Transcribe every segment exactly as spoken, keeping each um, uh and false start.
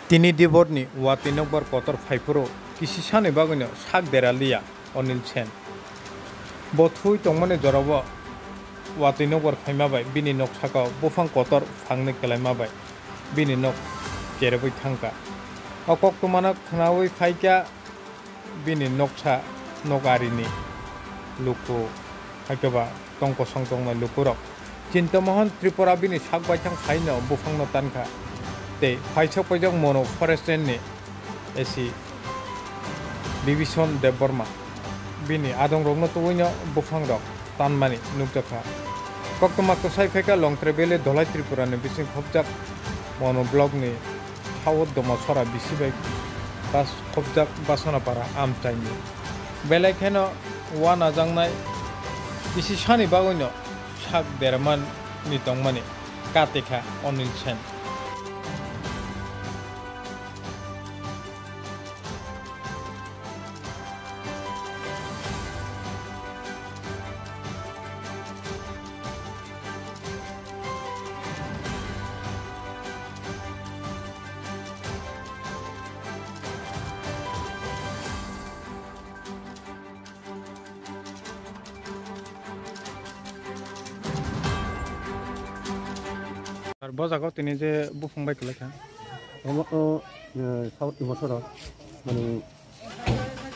Tini diborni watwi nokbar kotor phaiphuru kisisani bagwino sak dera liya Onil Sen. Bo thwi tongmani jorao watwi nokbar phaima bai bini nok sakao buphang kotor phangni kwlaima bai bini nok cherobwi thangkha. O koktwmano khnaui phaikha bini noksa nok arini luku, haikhe ba tong kosong tongnai lukurok. Chintamohan Tripura bini sak baithang phaino buphangno tankha tei phaisok paijak Monu Forest Range ni A C Bibison Debbarma bini adongrokno tubuino buphangrok tanmani nukjakha. Koktwma kwsai phaikha Longtrai Valley Dholai Tripura ni bising khopjak Monu block ni Hao Domasora bisi bai bas khopjak Basanapara amchaini. Belai kheno uanajaknai kisisani bagwino sak dermani tongmani katikha Onil Sen. Ar bo jaga o tini je buphang bai kwlai kha. Omo o, eh, South Timor soro, mani,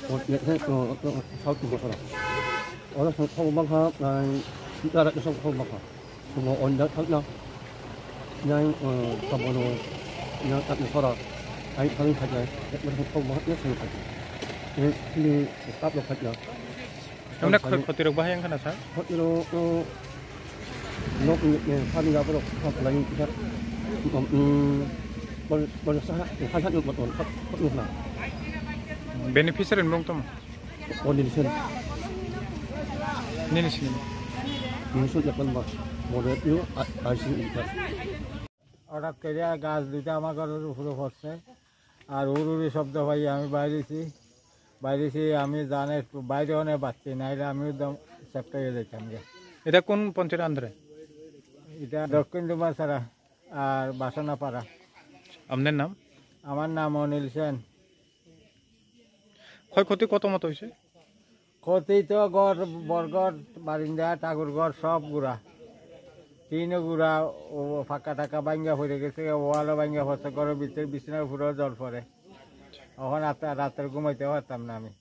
o, eh, eh, o, o, South Timor soro. Oro song kok bangkha, nai, dara song kok bangkha. Song o, on jak thak na. Nai, eh, kabono, nai, tak na soro. Ai, thang thak na. Eh, mani song kok bangkha, nai, song thak na. Eh, sini, stop lo thak na. Emne khoi khoti rok bahai wngkha na sir? Khoti rok, o, nok ni, eh, sani ya borok kha khlai kha. Um, um, bor-, bor-, sa ha, ha, ha, bor-, bor-, khot, khot nukna. Beneficiary ni mung tamo? Onil Sen. Nini sini? Nini sini ya kan ba. Model yo, a, a, si, i, ka. হঠাৎ করে গাছ দুইটা আমার ঘরের উপরে পড়ছে, আর হুড়ুড়ি শব্দ পাই আমি বাইরেছি। বাইরেছি আমি জানে বাইরে অনেক বাচ্চি, নাইলে আমি একদম সেপ্টা হয়ে যাইতাম গা। এটা কোন পঞ্চায়েত আন্ডারে? এটা দক্ষিণ ডুমাছড়া আর বাসনাপাড়া। আপনার নাম? আমার নাম অনিল সেন। ক্ষয়ক্ষতি কত মতো হয়েছে? ক্ষতি তো ঘর, বরঘর, বারিন্দা, ঠাকুর ঘর সব গুড়া। টিনও গুড়া, ও ফাঁকা টাকা ভাঙ্গা পড়ে গেছে, ওয়ালও ভাঙ্গা পড়ছে, ঘরের ভিতরে বিছানার উপরেও জল পড়ে। এখন রাতে, রাতের ঘুমাইতে পারতাম না আমি।